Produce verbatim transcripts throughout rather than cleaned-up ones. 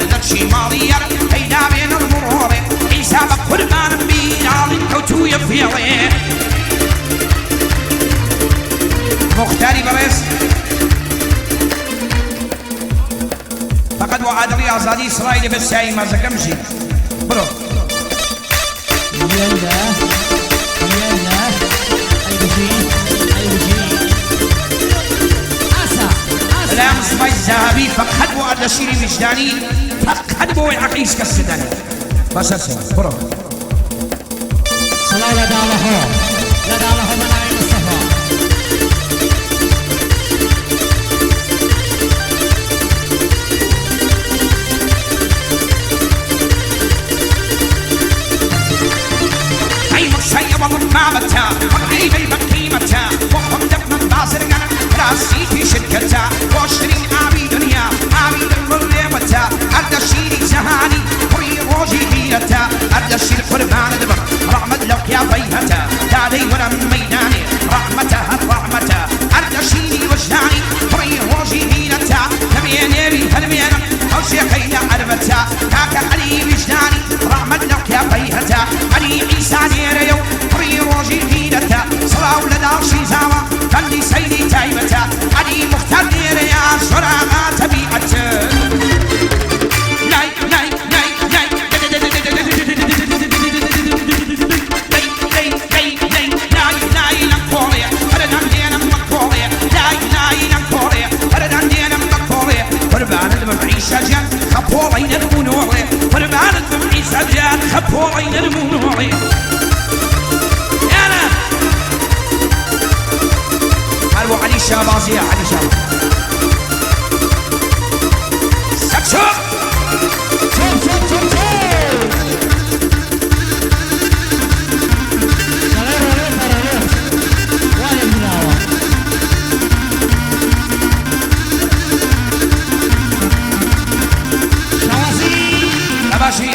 وەردەچی ماڵی یار، پەیدا بێنە مڕۆڵێ، عیسا بە قوربانم بی، ئاڵین کەوتوویە فێڵێ. مختاری بەڕێز، فقط بۆ ئادەڵی ئازادی سڵای لەبەر سیایی مەزەکەم ژین. بڕۆ. یەلە، یەلە، ئەی بژی، ئەی بژی. ئاسا، ئاسا. لە مستەفای زەهابی فقط بۆ ئەردەشیری ویژدانی، فقط بۆ وەی عەقیس کەس دەدەن. بەسە سێ، بڕۆ. سڵاو لە داڵەهۆ، لە داڵەهۆ مەلای مستەفا. ئەی مقسەی ئەوەڵم مامەتە، وەڕێی بەی بە قیمەتە، وەخۆم دەبمە بازرگان، راستی پیشت کەتە، خۆشترین ئاوی دنیا، ئاوی دڵ ڕێوەتە، ئەردەشیری جەهانی، کوڕی ڕۆژی غیرەتە، ئەردەشیر قوربانت بم، ڕەحمەت لەو قیافەی هەتە، دادەی وەرە مەیدانێ، ڕەحمەتە هەر ڕەحمەتە، ئەردەشیری وەژدانی، کوڕی ڕۆژی غیرەتە، دەمێنێ وی هەلمێنم، ئەو شێخەی لە عەربەتە، کاکە عەلی ویژدانی، ڕەحمەت لەو قیافەی هەتە، عەلی عیسا نێرەیە و کوڕی ڕۆژی غیرەتە، سڵاو لە داڵ شیزاوە، بەندی سەیدی تایبەتە، عەلی موختار نێرەیە، سۆراغا تەبیعەتە. لای، لای، لای، لای. دەی، دەی، دەی، دەی، لای، لای، لەم کۆڵێ، هەرە نامێنم وەک کۆڵێ، لای، لای، لەم کۆڵێ، هەرە نامێنم وەک کۆڵێ، قوربانت بم عیسا جان، خەپۆڵەی نەرم و نۆڵێ، قوربانت بم عیسا جان، خەپۆڵەی نەرم و نۆڵێ. یانا. هەر بۆ عەلی شابازیە، عەلی شاباز. سەکسۆ! چۆپ، چۆپ، چۆپ، چۆپ! دەڵێ ڕۆڵێ پەرەوێت. وایە بناوە. شوازی! ئەباشی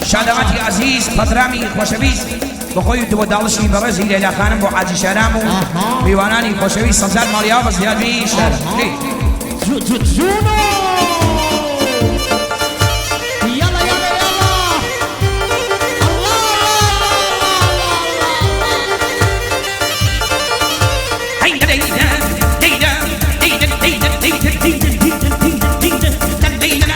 شادەمەتی عەزیز، پەترامی خۆشەویست، بە خۆی و داڵشی بەڕێزی لەیلا خانم بۆ حاجی شارام و ئاها. میوانانی خۆشەویست سەزار ماڵیاوە بە زیادبی شار. ئاها. جو-، جو-، جونو! یاڵا، یاڵا، یاڵا! ئەڵڵا، ئەڵڵا، ئەڵڵا!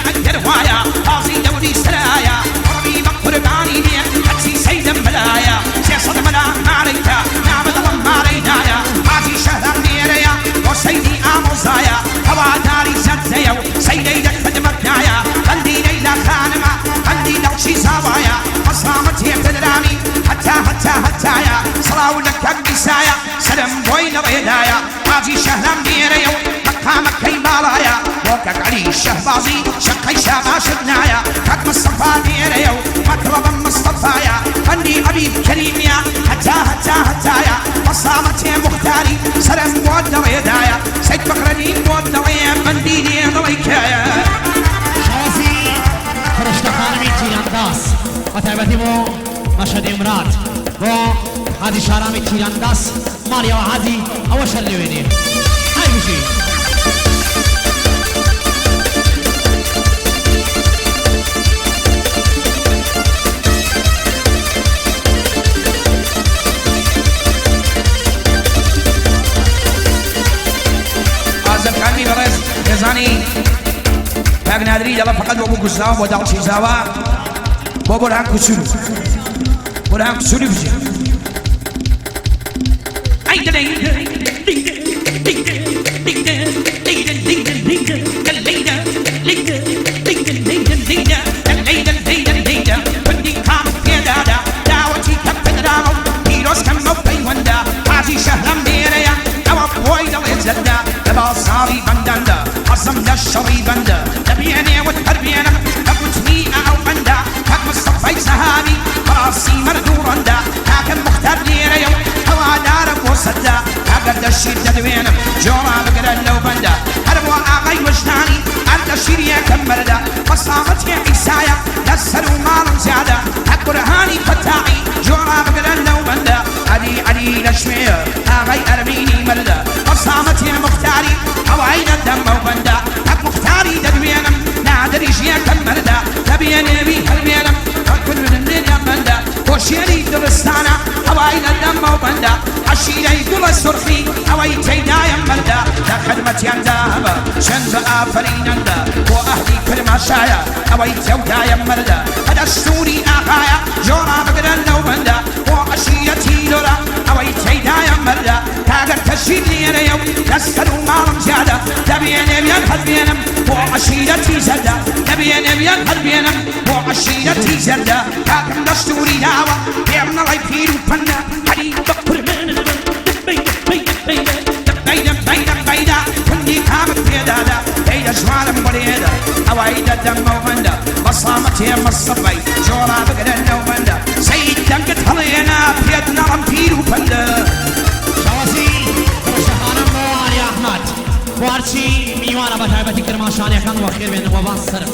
ئەگەر وایە، قازی دەوری سەرایە، قوڕبی بە قوربانی بێ، هەرچی سەیدم بەلایە، سێ سەد مەلا مارەیتە، نامە دڵم مارەی دایە، حاجی شەهرام نێرەیە، بۆ سەیدی ئامۆزایە، هەواداری زەرزەیە و سەیدەی دە خدمەت دایە، بەندی لەیلا خانمە، بەندی دڵشی زاوایە، بەسامەت هێ پەدرامی، هەتا، هەتا، هەتایە، سڵاو لە کەک بیسایە، سەرم بۆی نەڕێدایە، حاجی شەهرام نێرەیە و مەقامەکەی باڵایە، بۆ کەک عەلی شەهبازی شەقەی شاباشت نایە، کاک مستەفا نێرەیە و مەتڵەبم مستەفایە، بەندی عەبید کەریمیە، هەتا، هەتا، هەتایە، بەسامەتێ موختاری، سەرم بۆ دەڕێدایە، سەید بەغرەنی بۆ دەڕێ، بەندی نێ دڵی کایە. شازی فرشتە خانمی تیرانداز، بە تایبەتی بۆ مەشەدی مراد، بۆ حاجی شارامی تیرانداز، ماڵیەوە حاجی، ئەوە شەر لەوێنێ. ئای بژی. ئازەر خانمی بەڕێز، خێزانی کاک نادری دەڵە فقط بۆ بگوزاوە، بۆ داڵ شیزاوە، بۆ بۆرهان کوچولو. بۆرهان کوچولو بژی. حەزم لە شەڕی بەندە، دەبیەنێ وت هەر بێنم، دەگوتنی ئەو بەندە، کاک مستەفای زەهابی، بەڕاستی مەرد و ڕەندە، کاکە موختار نێرەیە و هەوادارە بۆ سەدە، کاگەردە شیر دەدوێنم، جۆڕا بگرە لەو بەندە، هەر بۆ ئاغای وەژدانی، ئەردە شیر یەکەم مەردە، بەسامەتێ عیسایە، لە سەر و ماڵم زیادە، کاک بورهانی فەتاحی، جۆڕا بگرە مەردە، دەبیەێ وی هەر بێنم، هەر کورد من لێ دەمەندە، بۆ شێری دڵستانە، ئەوای لە دەمەو بەندە، عەشیرەی گوڵە سورخی، ئەوەی تێدایە مەردە، لە خدمەتیان دابە، چەند بە ئافەرینەندە، بۆ ئەهلی کرماشایە، ئەوەی تێودایە مەردە، بە دەستوری ئاغایە، جۆرا بگرن لەو بەندە، بۆ عەشیرەتی لۆرە، ئەوەی تێدایە مەردە، کاگەر تەشیر لێرەیە و لەسەر و ماڵم زیادە، دەبیەێ ویان هەر بێنم، بۆ عەشیرەتی زەردە، دەبیەێ ویان هەر بێنم، بۆ عەشیرەتی زەردە، کاکم دەستوری داوە، پێم نەڵی پیر و پەندە، عەلی بە قوربانت بم، بەیدە، بەیدە، بەیدە، بەیدە، بەیدە، بەیدە، توندی کامت پێدادا، بەیدە جوانم بەرێدە، ئەوای دەدەمەو بەندە، بەسامەتێ مەسەبەی، جۆرا بگرن لەو بەندە، سەید دەنگت هەڵێنا، پێت نەڵم پیر و پەندە. شەوەزی، شەخانم بۆ عەلی ئەحمەد، بۆ هەرچی میوانە بە تایبەتی کرماشانیەکان وەخێر بێن، وەبان سەرم،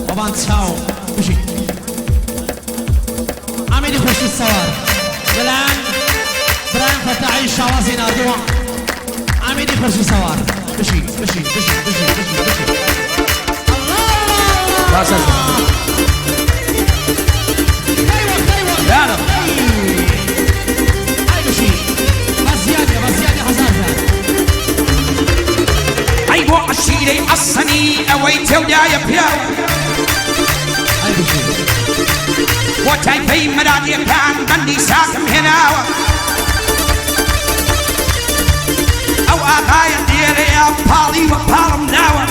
وەبان چاو، بژی. ئامیدی خورشید سوار. بلان، برایم فتاحی شوازی ناردووە. ئامیدی خورشید سوار. بشی، بشی، بشی، بشی، بشی، بشی. الله، الله، الله. باشە. خەیوە، خەیوە. یارم. ئەی بشی. بە زیادێ، بە زیادێ هەزار جار. ئەی بۆ عەشیرەی عەسەنی ئەوەی تێودایە پیاوە. ئەی بشی. بۆ تایفەی مەرادیەکان بەندی ساکم هێناوە. ئەو ئاغایە دێرەیە پاڵی وە پاڵم داوە.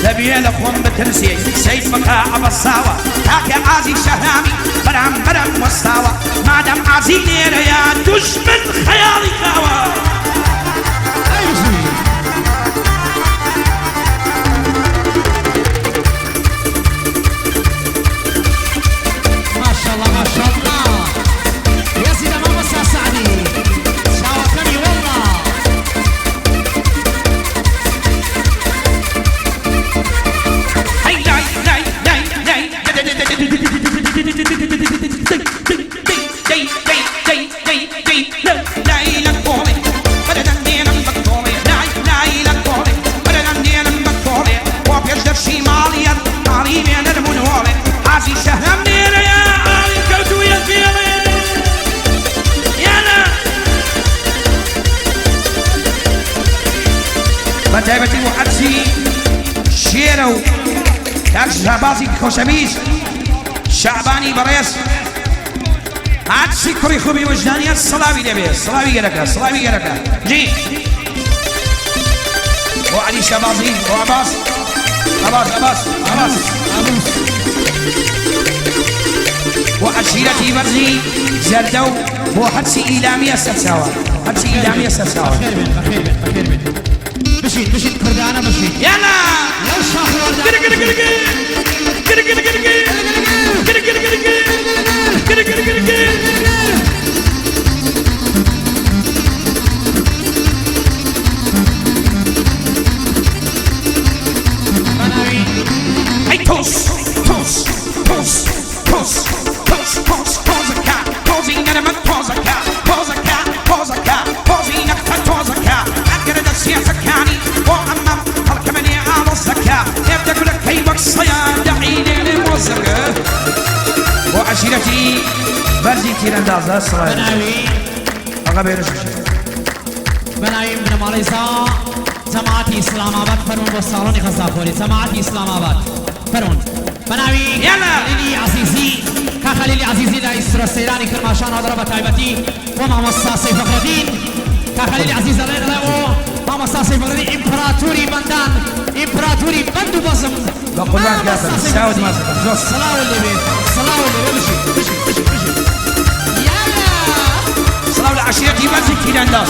دەبیە لە خۆم بترسێ، سەید مەکا عەبەساوە، تاکە ئازی شەهرامی بەرامبەرم وەستاوە، مادەم ئازی لێرەیە دوژمن خەیاڵی خاوە. ماشاءالله، ماشاءالله. یەزیدە مامۆستا سەعدی. چاوەکەمی وەڵا. هەی لای، لای، لای، لای. دەی، دەی، دەی، دەی، دەی، لە، لای لە کۆڵێ، بەرەدەن دێنم بە کۆڵێ، لای، لای لە کۆڵێ، بەرەدەن دێنم بە کۆڵێ، بۆ پێش دەرشی ماڵیەت، ماڵی مێنەر منۆڵێ، حاجی شەهرەم نێرەیە، ئاڵی کەوتوویە فێڵێ. یانا. بە تایبەتی بۆ عەرزی شێرە و کاک شابازی خۆشەویست، شەعبانی بەڕێز. هەرچی کوڕی خوبی وجدانیە، سڵاوی لێبێ، سڵاوی گەرەکە، سڵاوی گەرەکە. جی. بۆ عەلی شەبازی، بۆ عەباس. عەباس، عەباس، عەباس. بۆ عەشیرەتی بەرزی زەردە و بۆ هەرچی ئیلامیە سەرچاوە. هەرچی ئیلامیە سەرچاوە. بەخێر بێن، بەخێر بێن، بەخێر بێن. بشید، بشید، کوردانە بشید. یالا! لەو شاخ وەردا. گرگ، گرگ، گرگ. گرگ، گرگ، گرگ. گرگ، گرگ، گرگ. گرگ، گرگ، گرگ. بەناوی. ئەی تۆز، تۆز، تۆز. تۆز، تۆز، تۆز، تۆزەکە، تۆزی نەرمە، تۆزەکە، تۆزەکە، تۆزەکە، تۆزی نەختە، تۆزەکە، ئەگەرە دەسیەتەکانی، بۆ ئەمە هەڵکەمەنێ ئاڵۆزەکە، هێفتە گولەکەی وەک سەیادە عینێنێ مۆزەکە. بۆ عەشیرەتی بەرزی تیرەندازە، سڵاوی. بەناوی. ئەغا بێرش بشێ. بەناوی بنەماڵەی زا، جەماعەتی ئیسلام ئاباد، فەرمون بۆ ساڵۆنی غەزاخۆری، جەماعەتی ئیسلام ئاباد. فەرمون. بەناوی یالا. خەلیلی عەزیزی، کا خەلیلی عەزیزی لە ئیسرە سەیرانی کرماشان هەڵدڕە بە تایبەتی بۆ مامۆستا سەی فەخرەدین. کا خەلیلی عەزیز دەڵێ، دەڵێ، ئۆ، مامۆستا سەی فەخرەدین ئیمپراتوری بەندان، ئیمپراتوری بەند و بەزم. بە قوربان مامۆستا گیاتن، سەی ساوت فەخرەدین. ماسە، جۆس. سڵاو لێبێ، سڵاو لێبێ، بژی، بژی، بژی، بژی. یالا. سڵاو لە عەشیرەتی بەرزی تیرەنداز.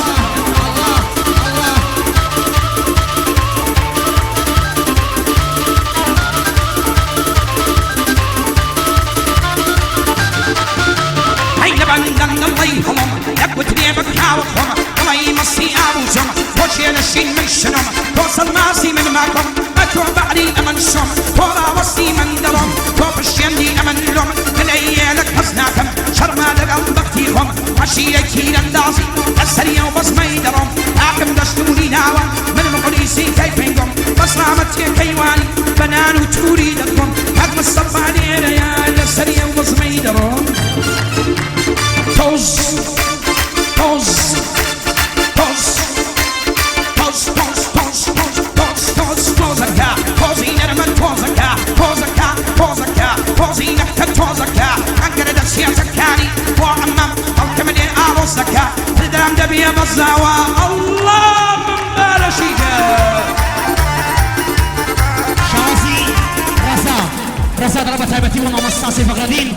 هەی لە بەندەن دڵی هەڵم، لە گوترێ بە کاوە خۆم، دڵی مەستی ئاو و جۆم، بۆ چێ نەشین من شنۆم، بۆ سەلماسی من ماکۆم، بە تۆ بەعری ئەمەن شۆم، تۆ ڕاوەستی من دڵۆم، تۆ پشتێندی ئەمەن لۆم، گلەییە لە کەس ناکەم، شەرما لەگەڵ بەختی خۆم، عەشیرەی تیرەندازی، لە سەریە و بەزمەی دەڕۆم، تاکم دەستوری ناوە، من مقلیسی تای پێنگۆم، بەسلامەت تێکەی بە نان و تووری دەکوم، کاک مستەفا لێرەیە، لە سەری ئەو بزمەی دەڕۆم. تۆز، تۆز، تۆز، تۆز، تۆز، تۆزەکە، تۆزی نەرمە تۆزەکە، تۆزەکە، تۆزەکە، تۆزی نەختە تۆزەکە، ئەگەرە دەسیەتەکانی بۆ ئەمەم، خەڵکم لێ ئاڵۆزەکە، پدرام دەبیە بەزاوە، ئەڵڵا من بارەشی گە. شازی، ڕەزا، ڕەزا دەڵێ بە تایبەتی بۆ مامۆستا سەی فەخرەدین،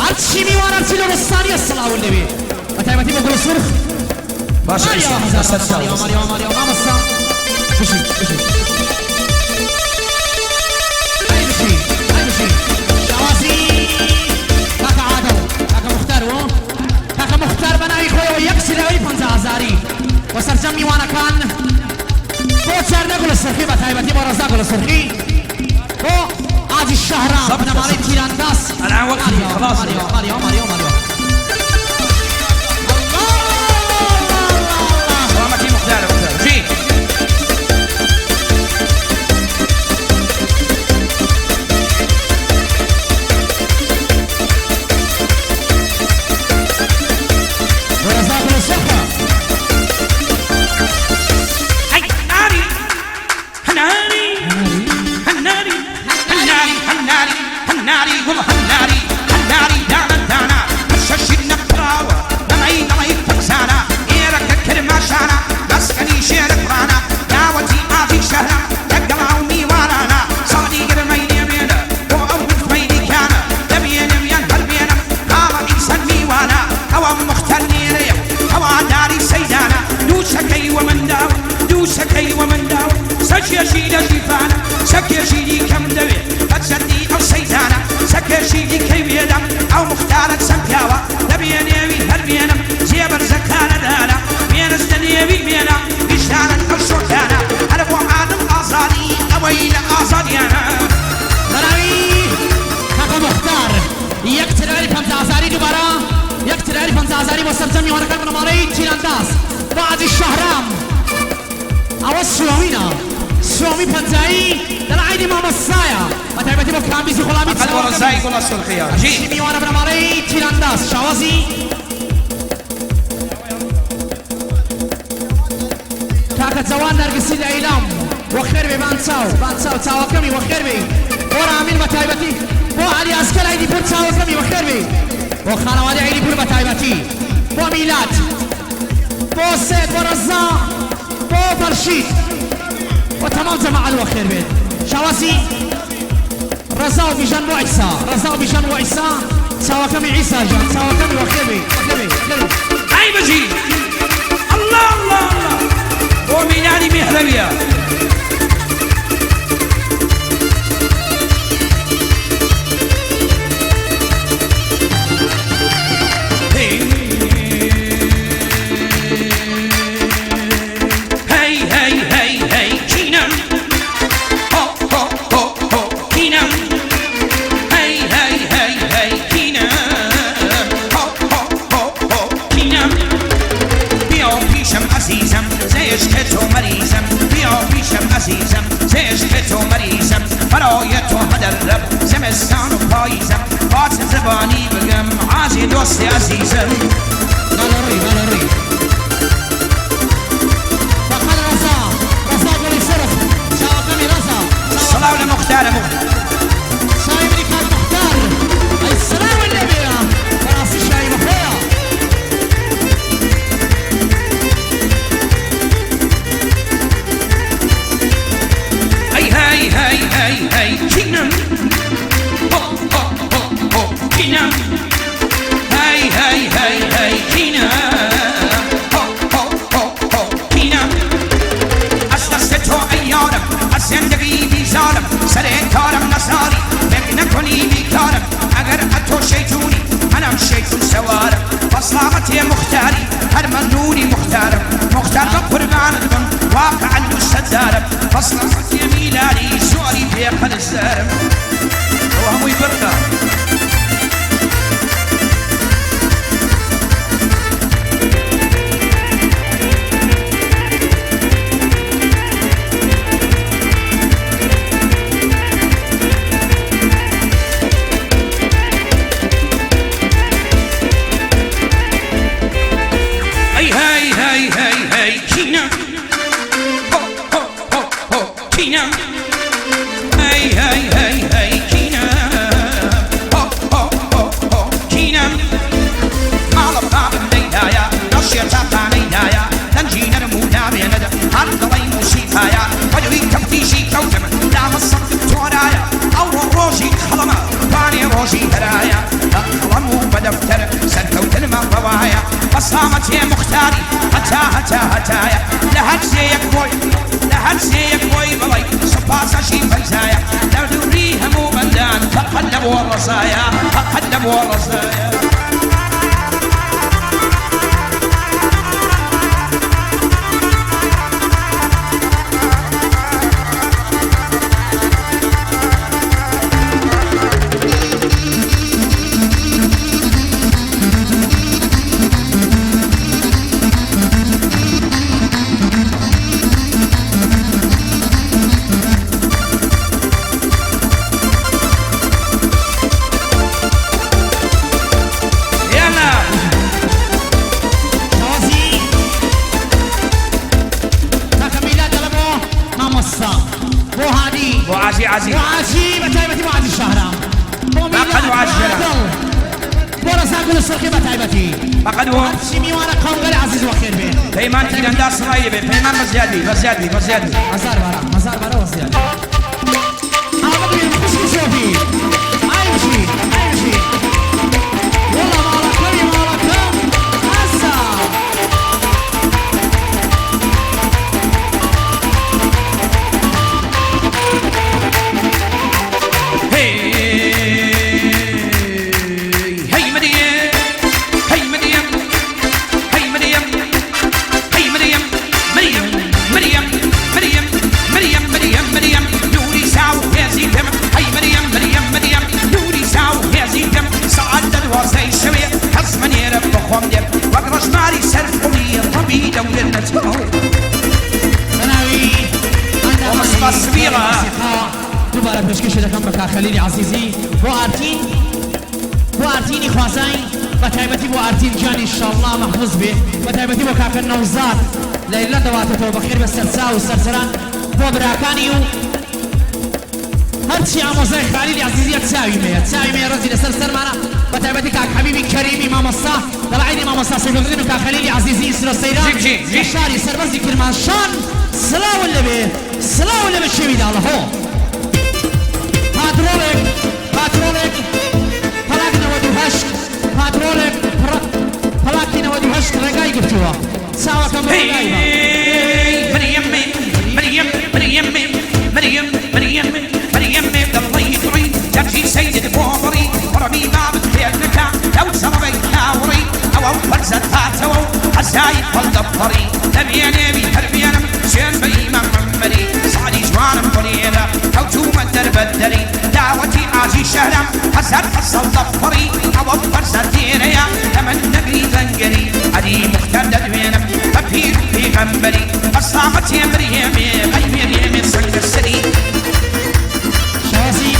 هەرچی میوان، هەرچی لۆرستانیە سڵاو لەوێ، بە تایبەتی بۆ گوڵ سورخ. باشە، ماریا، ئیسە، ماریا، ئیسە، ماریا، ماریا، ماریا، مامۆستا. بژی، بژی. ئەی بژی، ئەی بژی. شازی، کاکە عادڵ، کاکە مختار و کاکە مختار بە ناوی خۆیەوە یەک چلاوی پەنجا هەزاری وە سەرجەم میوانەکان. بۆ چارنە گوڵ سرخی، بە تایبەتی بۆ ڕەزا گوڵ سرخی، بۆ ئاجی شەهرام، بنەماڵەی تیرانداز. ئەلان وەقتی، ماریا، خلاص. ماریا، ماریا، ماریا، ماریا. سلامەتی مختار، مختار. جی. ڕەزا گوڵ سرخە. هەی ناری، هەناری، هەناری، هەناری، هەناری، هەناری، گوڵ هەناری، هەناری دانە دانە، شەشیر نەپراوە، نەمەی نەمەی پەکسانە، ئێرەکە کرماشانە، مەسکەنی شێرە پڕانە، داوەتی ئاڤی شەهرە، لەگەڵا و میوانانە، ساڵی گرمەی نێوێنە، بۆ ئەو هوزمەی دیکانە، دەبێنم یان هەر بێنم، ماڵە ئینسان میوانە، ئەوە مختەر نێرەیە، هەواداری سەیدانە، دوو چەکەی وە من داوە، دوو چەکەی وە من داوە، سەکێشی لە ژیفانە، سەکێشی دیکەم دەوێ، بە جەدی ئەو سەیدانە، سەکێشی دیکەی وێدەم، ئەو مختارە چەم پیاوە، دەبێنێوی هەر بێنم، جێ بەرزەکانە دانا، مێنز دەنێوی مێنا، نیشانن ئەو شۆکانە، هەر بۆ عادڵ ئازادی، ئەوەی لە ئازادیانە. بەراوی کاکە مختار، یەک تلاری پەنجا هەزاری دووبارە، یەک تلاری پەنجا هەزاری بۆ سەرجەم میوانەکان بنەماڵەی تیرانداز، بۆ ئاجی شەهرام. ئەوە سووەمینە، سووەمی پەنجایی، دەڵە عەیدی مامۆستایە، بە تایبەتی بۆ کامبیزی غوڵامی. فەقەت بۆ ڕەزای گوڵە سرخەیە. جی. میوانە بنەماڵەی تیرانداز، شاوازی. کاکە جەوان نەرگسی لە ئیلام، وەخێر بێ بان چاو، بان چاو، چاوەکەمی وەخێر بێ. بۆ رامین بە تایبەتی، بۆ عەلی ئەسکەر ئەیدی پور چاوەکەمی وەخێر بێ. بۆ خانەوادەی ئەیدی پور بە تایبەتی. بۆ میلاد. بۆ سێد، بۆ ڕەزا، بۆ فەرشید. بۆ تەمام جەماعەت وەخێر بێت. شاوازی. ڕەزا و بیژەن بۆ عیسا، ڕەزا و بیژەن بۆ عیسا، چاوەکەمی عیسا جان، چاوەکەمی وەخێر بی، وەخێر بی، وەخێر بی. ئەی بژی! ئەڵڵا، ئەڵڵا، ئەڵڵا! بۆ میلادی مێهرەویە. هەی! هەی، هەی، هەی، هەی، کینم. هۆ، هۆ، هۆ، هۆ، کینم. هەی، هەی، هەی، هەی، کینم. هۆ، هۆ، هۆ، هۆ، کینم. بیاو پیشم عەزیزم، زەیش کە تۆ مەریزم. بیاو پیشم عەزیزم، زەیش کە تۆ مەریزم. بەرای تۆ هەدەرەب زمستان و پاییزم. باچ زبانی بگم، عازی دۆست عەزیزم. بەڵێ ڕی، بەڵێ ڕی. فەقەت ڕەزا، ڕەزا گوڵی سرخ، چاوەکەمی ڕەزا، چاوەکەمی. سڵاو لە موختارە موخت. چاوی منی کاک موختار. ئەی سڵاو لێ بێ. بەڕاستی شایی بەخۆیە. ئەی هەی، هەی، هەی، هەی، کینم. هۆ، هۆ، هۆ، هۆ، کینم. هەی، هەی، هەی، هەی، کینم. هەی، هەی، هەی، هەی، کینم. هۆ، هۆ، هۆ، هۆ، کینم. ماڵە بابم لەیلایە، ڕەشێ تاقانەی دایە، دەنجی نەرم و نامێنەدە، هەر دڵەی موسیقایە، وەدوی کەفتیشی کەوتم، لامە سەد تۆرایە، ئەوڕۆ ڕۆژی خەڵەمە، وانێ ڕۆژی هەرایە، بە قەڵەم و بە دەفتەر، سەرکەوتنمە ڕەوایە، بەسڵامەتێ موختاری، هەتا، هەتا، هەتایە، لە هەر سێ یەک بۆی، لە هەر سێ یەک بۆی بڵی، سوپاسەشی بەرزایە، لە دووری هەموو بەندان، فەقەت لە بۆ ڕەزایە، فەقەت لە بۆ ڕەزایە. یانا. شازی. تاکە میلاد دەڵێ بۆ مامۆستا. بۆ هادی. بۆ ئازی عەزیز. بۆ ئازی، بە تایبەتی بۆ ئازی شەهرام. بۆ میلاد، بەقەد و ئازی شەهرام. بۆ عادڵ. بۆ ڕەزا گوڵ سڕخی بە تایبەتی. بەقەد بۆ. هەرچی میوانە قەومگەل عەزیز وەخێر بێ. پەیمان تیرەندا سڵای بێ. پەیمان بە زیادی، بە زیادی، بە زیادی. هەزار بارە، هەزار بارە بە زیادی. ئامە بێ خوشکی سۆفی. ئای بژی، ئای بژی. وەڵا ماڵەکەمی ماڵەکەم. ئەسا. هەی، هەی مریەم، هەی مریەم، هەی مریەم، هەی مریەم، مریەم، مریەم، مریەم، مریەم، مریەم، مریەم، نووری ساو هێزی دەم، هەی مریەم، مریەم، مریەم، نووری ساو هێزی دەم، سەعات دە دوازدەی شەوێ، کەس مەنێرە بخۆم دێم، وەک ڕەشماری سەر خوڵی ڕەبی دەورێ نەچەڵ. بەناوی ئەندامانی وە مەسڵا سویڕە. دووبارە پێشکەشی دەکەم بە کاک خەلیلی عەزیزی بۆ ئارتین، بۆ ئارتینی خوازاین، بە تایبەتی بۆ ئارتین گیان ئینشاڵڵا مەحفوظ بێ، بە تایبەتی بۆ کاکە نەوزاد لە ئیرلەندا واتەتەوە بەخێر بێ سەرچاو و سەرسەران بۆ براکانی و هەرچی ئامۆزای خەلیلی عەزیزیە چاوی مەیە، چاوی مەیە ڕەزی لەسەر سەرمانە، بە تایبەتی کاک حەبیبی کەریمی مامۆستا، دەڵا عەیدی مامۆستا سەیفەدین و کاک خەلیلی عەزیزی ئیسرە سەیران، جی، جی، جی. لە شاری سەربەرزی کرماشان، سڵاو لەبێ، سڵاو لەبێ شێوی داڵە هۆ. پاترۆڵێک، پاترۆڵێک، پەڵاک نەوەد و هەشت، پاترۆڵێک، پڕ-، پەڵاکی نەوەد و هەشت ڕێگای گرتووە. چاوەکەم بە هەی، ڕێگای بە. مریەم، مریەم، مریەم، مریەم، مریەم، مریەم، مریەم، دڵی دڕی، دەرجی سەیدت بۆ بڕی، بڕمی بابت خێر نەکا، لەو چەڕەی کاوڕی، ئەوە بەرزەت هاتەوە و هەزای پەڵ دەپەڕی، لە بێنێوی هەر بێنم، سوێن بە ئیمام عەمەری، ساڵی جوانم بڕێرە، کەوتوومە دەربەدەری، داوەتی ئازی شەهرام، هەزار پەسەڵ دەپەڕی، ئەوە بەرزە دێرەیە، لە من نەگری دەنگەری، عەلی موختار دەدوێنم، بە پیر و پیغەمبەری، بە سڵامەتێ مریەمێ، ئەی مریەمێ سەنگەسەری. شازی.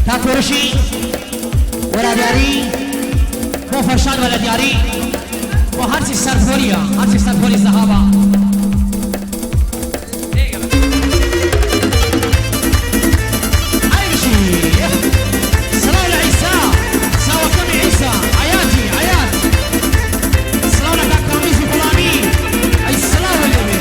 تا کورشی وەلادیاری، بۆ فەرشاد وەلادیاری، بۆ هەرچی سەرپۆریە، هەرچی سەرپۆری زەهابە. ئەی بژی. سڵاو لە عیسا، چاوەکەمی عیسا، عەیاتی، عەیات. سڵاو لە کاک تامیزی غوڵامی، ئەی سڵاو لەوێ.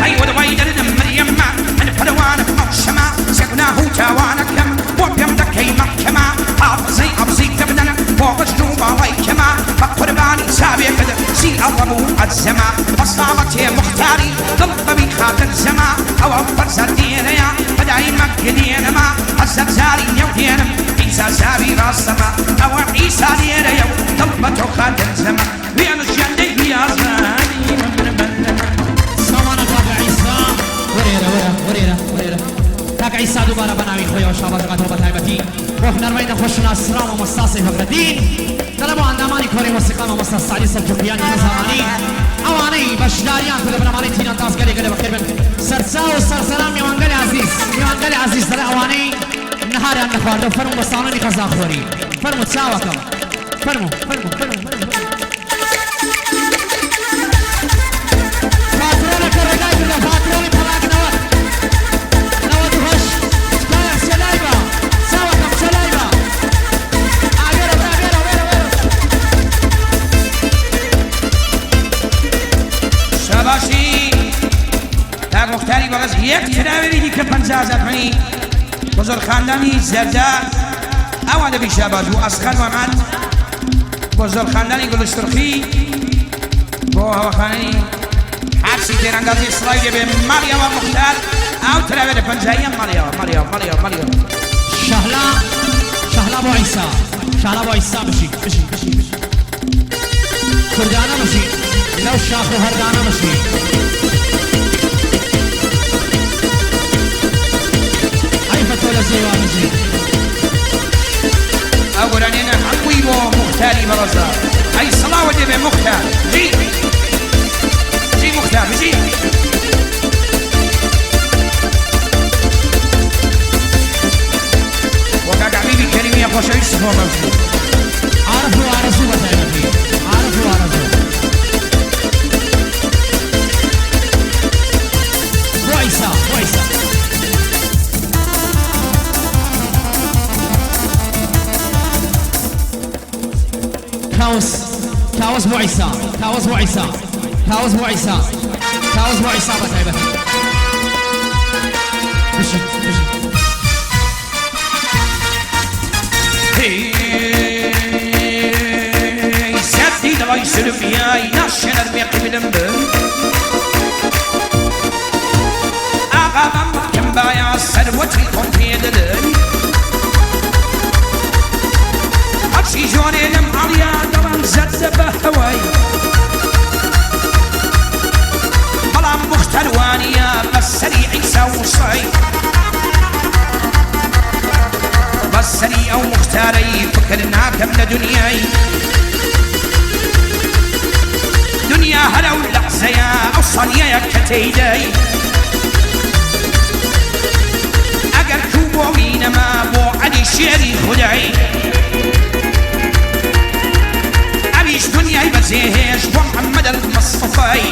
ئەی وەدەوای دەردم مریەممە، من پەروانە بمەوشەمە، سێ گوناه و تاوانەکەم، بۆ پێم دەکەی مەحکەمە، ئابزەی ئەبزی کەمدەنە، بۆ بەشت و باڵای کەمە، بە قوربانی چاوێکت، سی ئەڵەم و ئەجزەمە، بە سڵامەتێ موختاری، دڵ بەوی خاتر زەمە، ئەوە بەرزە دێرەیە، بەدای مەک دێنەمە، ئەزەر زاری نێو دێنم، ئیسا زاوی ڕاستەمە، ئەوە ئیسا دێرەیە و دڵ بە تۆ خاتر زەمە. وێنە ژیان دەی گویازانی من بەندەمە. ساوانە کاکە عیسا. وەرێرە، وەرە، وەرێرە، وەرێرە. کاکە عیسا دووبارە بە ناوی خۆیەوە شاباش دەکاتەوە بە تایبەتی بۆ هونەرمەی نەخۆشناس سڵاو مامۆستا سەیفەدین. دەڵێ بۆ ئەندامانی کۆڕی مۆسیقا مامۆستا سەعدی سەلجوقیان نەزانانی ئەوانەی بەشداریان کردە بەنامانەی تینان تاز گەلێ گەلێ بەخێر بن. سەرچاو و سەرسەران میوانگەل عەزیز، میوانگەل عەزیز دەڵێ ئەوانەی نەهاریان نەخواردە فەرمو بە ساڵانی غەزاخۆری. فەرمو چاوەکەم. فەرمو، فەرمو، فەرمو، فەرمو. بەڕێز یەک تراوێری دیکە پەنجا هەزار تومەنی بۆ زۆر خاندانی زەردە. ئەوان دەبی شاباش بوو ئەسخەر مەمەد بۆ زۆر خاندانی گوڵشترخی بۆ هەوەخانی حاسی تێرانگازی سڵاوی دەبێ ماڵیەوە مختار. ئەو تراوێرە پەنجاییە ماڵیەوە ماڵیەوە ماڵیەوە ماڵیەوە. شەهلا، شەهلا بۆ عیسا، شەهلا بۆ عیسا بشی بشی بشی بشی. کوردانە بژی، لەو شاخ و هەردانە بژی. حەیفە تۆ لە زێوا بژی. ئەو گۆرانیانە هەمووی بۆ موختاری بەڕەزا. ئەی سڵاوە دێ بێ موختار. جی. جی موختار، جی. وە کاک عەبیبی کەریمیە خۆشەویست بۆ بەمشی. عارف و ئارەزوو بە تایبەتی. عارف و ئارەزوو. بۆ عیسا، بۆ عیسا. کاوس، کاوس بۆ عیسا، کاوس بۆ عیسا، کاوس بۆ عیسا، کاوس بۆ عیسا بە تایبەت. بژی، بژی. هی، زەردی دڵی سربیای، ناشێنەر بێ قیبلم بن. ئاغا بەم کەم بایا سەروەتی خۆم پێ دەدەی. هەرچی جوانێنم ئاڵیا دەڵم زەردە بە هەوای. بەڵام مختەر وانیە بە سەری عیسا و موسای. بە سەری ئەو مختارەی فکر ناکەم لە دنیای. دنیا هەر ئەو لەحزەیە، ئەو سانیەیە کە تێیدەی. ئەگەر کوو بۆ وی نەما، بۆ عەلی شێری خودای. ئەویش دنیای بەزێهێش بۆ محەممەد ئەلمەستەفای.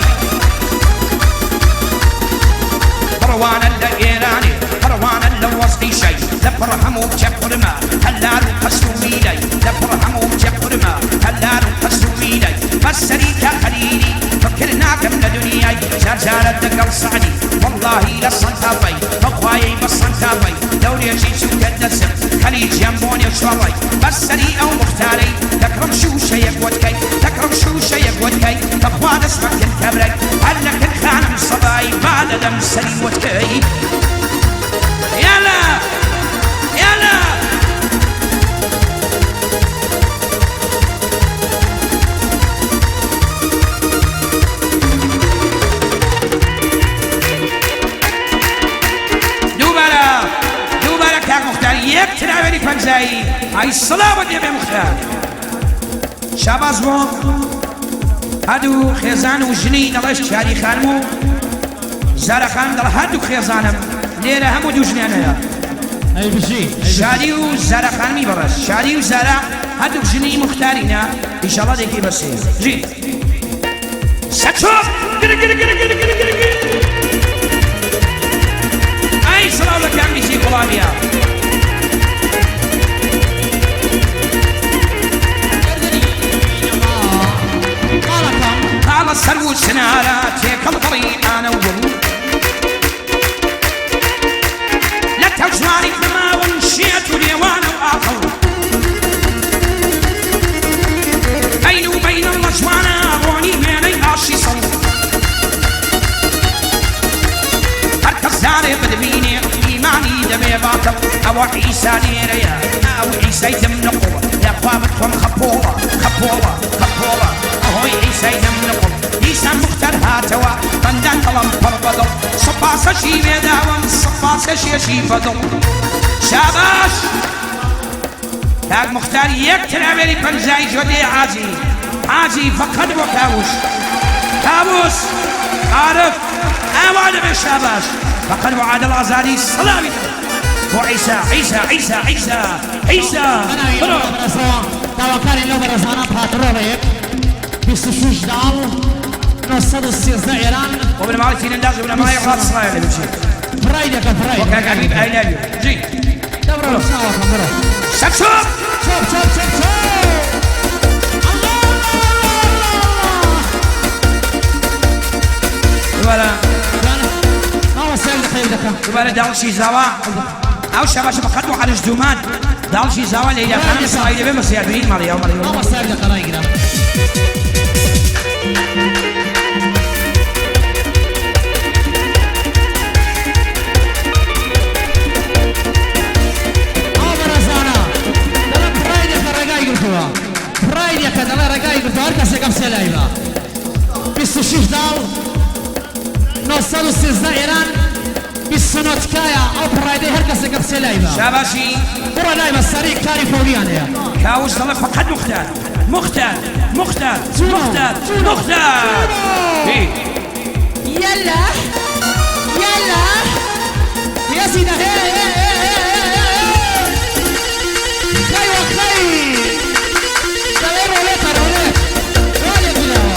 بڕوانە لە ئێرانێ، بڕوانە لە وەزعی شای، لە پڕ هەموو چەقرمە، هەلار و قەسر و میلای، لە پڕ هەموو چەقرمە، هەلار و قەسر و میلای. بەس سەری کە خەلیلی، فکر ناکەم لە دنیای، جار جارە دەگەڵ سەعدی، وەڵڵاهی لە سەنتافای، بەخوایەی بە سەنتافای، دەورێژی چووکە دەسم، خەلیجیان بۆنێ شۆڕای. بەس سەری ئەو مختارەی، دەکڕم شووشەیەک وەتکەی، دەکڕم شووشەیەک وەتکەی، بەخوا دەسمە کن کەبرەی، هەر لە کن خانم سەبای، با دەدەم سەری وەتکەی. یالا! یالا! دووبارە، دووبارە کاک مختار، یەک تراوێری پەنجایی. ئای سڵاوت لێ بێ مختار. شاباز بۆ هەردوو خێزان و ژنی دەڵێش شادی خانم و زارا خانم دەڵێ هەردوو خێزانم لێرە هەموو دوو ژنیان هەیە. ئەی بژی، ئەی بژی. شادی و زارا خانمی بەڕێز. شادی و زارا هەردوو ژنی مختارینە. ئیشەڵا دێکی بەسێ. ژی. سەچۆ! گر، گر، گر. ئای سڵاو لە کامیشی گوڵاویا. قاڵە سەر و سنارە تێکەڵ بڕی ئانە و گوڵ. لە تەوجوانی نەماون شێت و لێوانە و ئاقڵ. بەین و بەینە لە جوانە ڕۆنی وێنەی ئاشی سەڵ. هەر کەس زارێ بدبینێ ئیمانی دەبێ باتڵ. ئەوە عیسا لێرەیە، ئەو عیسای دم نقڵ. لە خوا بتخۆم خەپۆڵە، خەپۆڵە، خەپۆڵە. ئەهۆی عیسای دم نقڵ. دیسان مختەر هاتەوە، بەندان دڵم پڕ بەدڵ. سپاسەشی وێداوەم، سپاسەشێشی بەدڵ. شاباش! کاک مختار یەک تراوێری پەنجایی جۆ دێ حاجی. حاجی فەقەت بۆ کاووس. کاووس! عارف! ئاوا دەبێ شاباش! فەقەت بۆ عادڵ ئازادی سڵاوی دەبێ. بۆ عیسا، عیسا، عیسا، عیسا، عیسا! بڕۆ! داواکارین لەو بەرەزانە پاتڕۆڵێک. بیست و شش داڵ، نۆ سەد و سێزدە ئێران. وە بنەماڵەی تیرەنداز و بنەماڵەی ڕاست سڵاوی لێ بچێ. فڕای دەکە، فڕای. وە کاک حەبیب، I love you. جی. دە بڕۆ، ساوەکەم بڕۆ. سەر چۆپ! چۆپ، چۆپ، چۆپ، چۆپ! ئەڵڵا، ئەڵڵا، ئەڵڵا، ئەڵڵا! دووارە. دووارە. مامۆستا دوباره داڵشی زاوا. ئەو شاباش بە قەد و عەرش دوومان. داڵشی زاوا لەیلا خانم سوایی دەبێ مەسیار بینین ماڵی ئەو ماڵی ئەو. ئەوە سەر لە قەرای گرام. ئەو بەڕێزانە، دەڵێ پڕایدێکە ڕێگای گرتووە. پڕایدێکە دەڵێ ڕێگای گرتووە، هەر کەسێکە بچێ لای با. بیست و شەش داڵ، نۆ سەد و سێزدە ئێران، بیست و نۆ تکایە، ئەو پڕایدەی هەر کەسێکە بچێ لای با. شاباشی. بڕە لای بە سەری کاری فەوریان هەیە. کاوش دەڵێ فەقەت موختار. موختار. موختار. موختار. موختار. هی. یەلا. یەلا. یەسی دە. هێ، هێ، هێ. خەی وە خەی. دەڵێ ڕۆڵێ تە ڕۆڵێ. ڕۆڵێ تە ڕۆڵێ.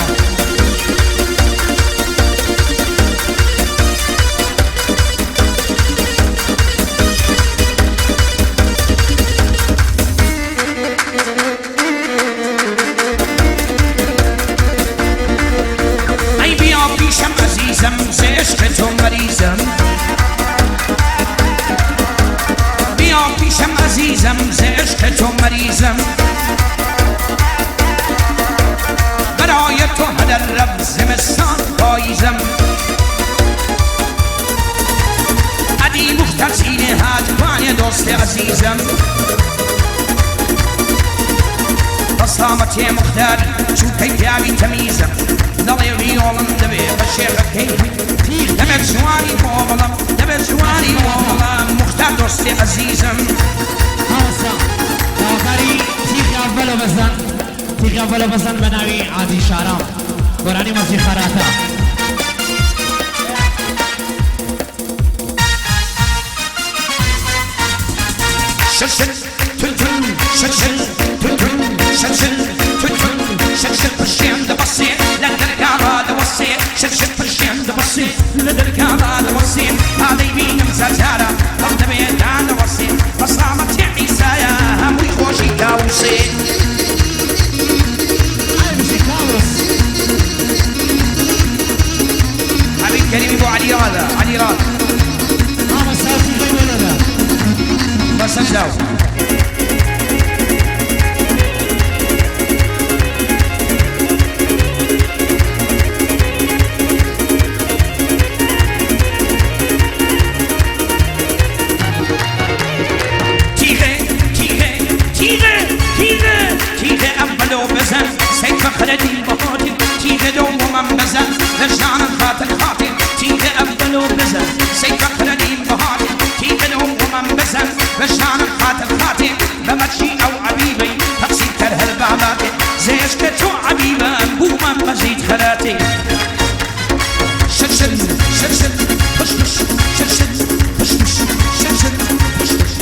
ئەی بیا پیشم عەزیزم، زێ عشق تۆ مەریزم. بیا پیشم عەزیزم، زێ عشق تۆ مەریزم. برای تو هدر رب زمستان پاییزم. ئەدی موختەر چینێ هات، وانێ دۆستێ عەزیزم. بەسڵامەتێ موختەر، چووکەی پیاوی تەمیزم. دەڵێ ویۆڵم دەبێ بە شێخەکەی. دەبێت جوانی بۆ بڵم، دەبێت جوانی بۆ بڵم. موختەر دۆستێ عەزیزم. هاوسا، داواکاری تیخی ئەڤەلۆ بەزەن. تیخی ئەڤەلۆ بەزەن بە ناوی عادی شارام. گۆرانی مەزی خەراتە. شرشر تونتون، شرشر تونتون، شرشر تونتون، شرشر پشتیان دەبەسێ، لە دەرگا ڕادەوەسێ، شرشر پشتیان دەبەسێ، لە دەرگا ڕادەوەسێ، تا دەیبینم زەرزارە، دڵ دەبێ دانەوەسێ، بەسڵامەتێ عیسایە، هەمووی خۆشی کاوسێ. ئەی بژی کاوس. حەمید کەریمی بۆ عەلی ڕادە، عەلی ڕادە. مامە ساسی خەی بۆ نەدا. بەسە چاو. تیغێ، تیغێ، تیغێ، تیغێ، تیغێ ئەڤەلۆ بزەن، سەی فەخرەدین بەهۆدی، تیغێ دۆڵەمەم بزەن، لە ژانم خاتر خاتر، تیغێ ئەڤەلۆ بزەن، سەی فەخرەدین بەهۆدی، تیغێ دۆڵەمەم بزەن، لە ژانم خاتر خاتر، بە مەرشی ئەو عەبیبەی، تەقسیم کەر هەر باباتێ، زێشکە چۆ عەبیبە، بوومە مەزید خەراتێ. شرشر، شرشر، پشپش، شرشر، پشپش، شرشر، پشپش،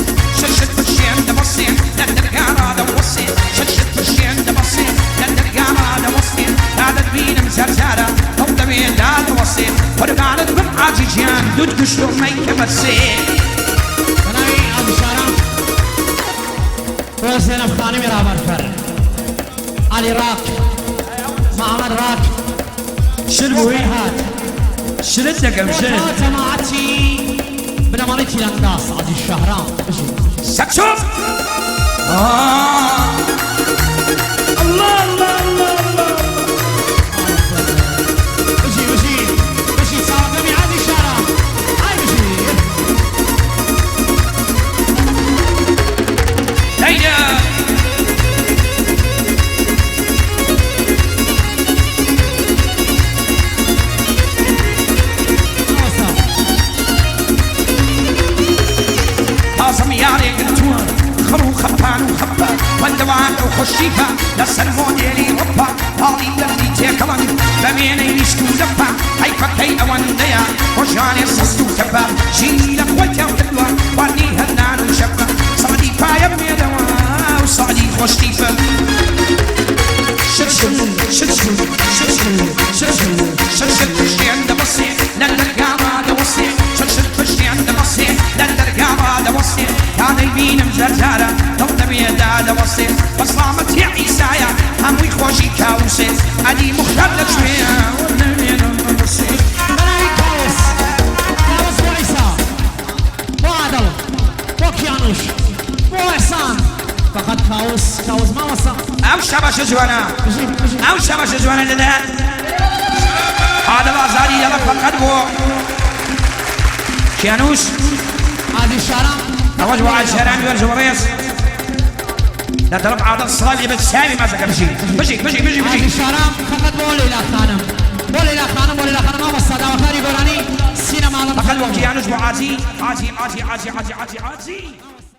شرشر پشیان دەبەسێن، لە دەرگا ڕادەوەسێن، شرشر پشیان دەبەسێن، لە دەرگا ڕادەوەسێن، تا دەتبینم زەرزارە، دڵ دەوێ دادەوەسێن، قوربانت بم عاجی گیان، دوت گشت و مەیکە بەسێ. بەناوی ئابشاران، بۆ زێنەب خانمی ڕابەرفەر، عەلی ڕاک، محەمەد ڕاک، شل بووی. هات. شلت دەکەم، شل. جەماعەتی بنەماڵەی تیرەنداز، حاجی شەهرام. بژی. سەکچۆ! ئا! ئەڵڵا، ئەڵڵا، ئەڵڵا، ئەڵڵا. بژی، بژی، بژی، چاوەکەمی حاجی شەهرام. ئای بژی. دەیدە! تازە میارێ گرتووە، خڕ و خەپان و خەپە، وەندەوان ئەو خوشیفە، لەسەر مۆدێلی ڕپە، پاڵی دەردی تێکەڵن، بە وێنەی نیشک و لەپە، حەیفەکەی ئەوەندەیە، خۆشانێ سەست و تەپە، ژینی لە خۆی تێڵ کردووە، خواردنی هەر نان و شەپە، سەعدی پایە بمێنەوە، و سەعدی خۆشتیفە. شرشر، شرشر، شرشر، شرشر، شرشر پشتیان دەبەسێ، لە دەرگا ڕادەوەسێ، شرشر پشتیان دەبەسێ، لە دەرگا ڕادەوەسێ، تا دەیبینم زەرزارە، دڵ دەبێ دادەوەسێ، بەسڵامەتی عیسایە، هەمووی خۆشی کاوسێ، ئەدی مختار لە کوێ؟ بەناوی کاوس، کاوس بۆ عیسا. شەماشە جوانە. ئەو شەماشە جوانە لەلایەن عادڵ ئازادی، یەڵە فەقەت بۆ کیانوش. عادڵ شارام. ئەوەش بۆ عادڵ شارام، جوان جوان ڕێز. لە طرف عادڵ سڵاوی بە چاوی مازەکە. بژی، بژی، بژی، بژی، بژی. عادڵ شارام فەقەت بۆ لەیلا خانم. بۆ لەیلا خانم، بۆ لەیلا خانم، مامۆستا داواکاری گۆرانی سینەما. فەقەت بۆ کیانوش، بۆ عاجی، عاجی، عاجی.